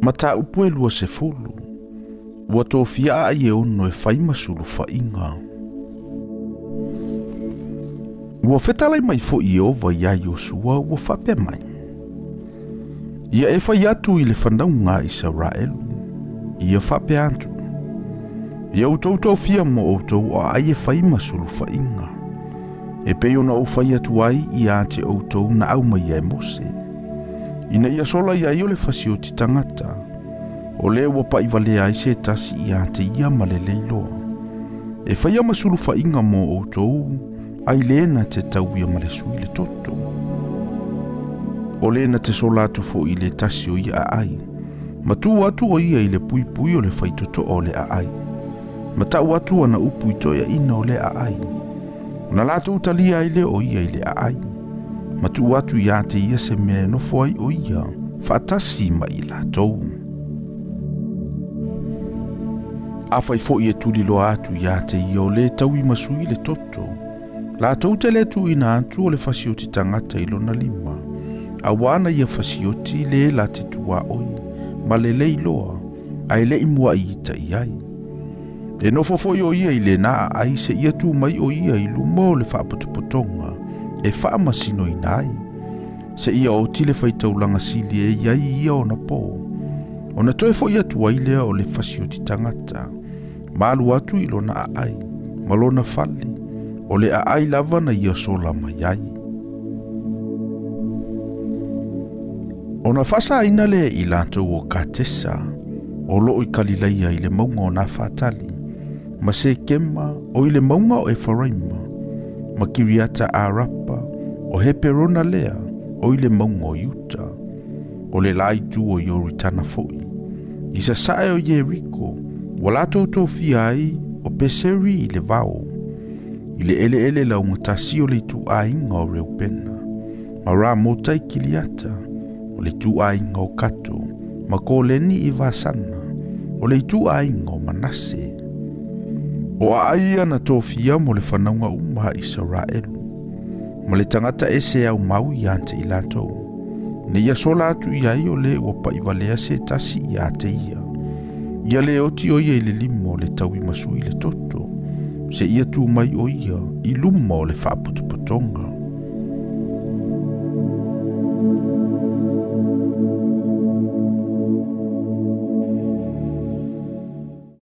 Mataupu e 20, ua tofia aai e 6 e fai ma sulufaiga. Ua fetalai mai foi Ieova iā Iosua ua faapea mai, Ia e fai atu i le fanauga a Isaraelu, ia faapea atu, Ia outou tofia mo outou o aai e fai ma sulufaiga, e pei ona ou fai atu ai ia te outou na aumaia e Mose, ina ia sola i ai o le fasioti tagata, o le ua paʻivalea ai se tasi ia te ia ma le leiloa. E faia ma sulufaiga mo outou, ai le na te tauia ma le sui le toto. O le na te sola atu foi i le tasi o ia aai, ma tu atu o ia i le puipui o le faitotoa o le aai, ma tau atu ana upu i toeaina o le aai, ona latou talia ai lea o ia i le aai, ma tuu atu ia te ia se mea e nofo ai o ia, faatasi ma i latou. Afai foi e tuliloa atu ia te ia o le taui ma sui le toto, latou te le tuuina atu o le fasioti tagata i lona lima, auā na ia fasioti le la te tuaoi, ma le leiloa, ae le i muaʻi ita i ai. E nofo foi o ia i lena aai seia tu mai o ia i luma o le faapotopotoga e faamasinoina ai, seia oti le faitaulaga sili e i ai ia ona po, ona toe foi atu ai lea o le fasioti tagata, ma alu atu i lona aai, ma lona fale, o le aai lava na ia sola mai ai. Ona faasaina lea i latou o Katesa, o loo i Kalilaia i le mauga o Nafatali, ma Sekema o i le mauga o Efaraima, ma Kiriata Arapa, o Heperona lea, o i le mauga o Iuta, o le la itu o Ioritana foi. I sasae o Ieriko, ua latou tofia ai o Peseri i le vao, i le eleele laugatasi o le ituaiga o Reupena, ma Ramota i Kiliata, o le ituaiga o Kato, ma Koleni i Vasana, o le ituaiga o Manase. O aai ia na tofia mo le fanauga uma a Isaraelu, ma le tagata ese aumau ia te i latou, ina ia sola atu i ai o le ua paʻivalea se tasi ia te ia. Ia le oti o ia i le lima o le tauimasui le toto, seia tu mai o ia i luma o le faapotopotoga.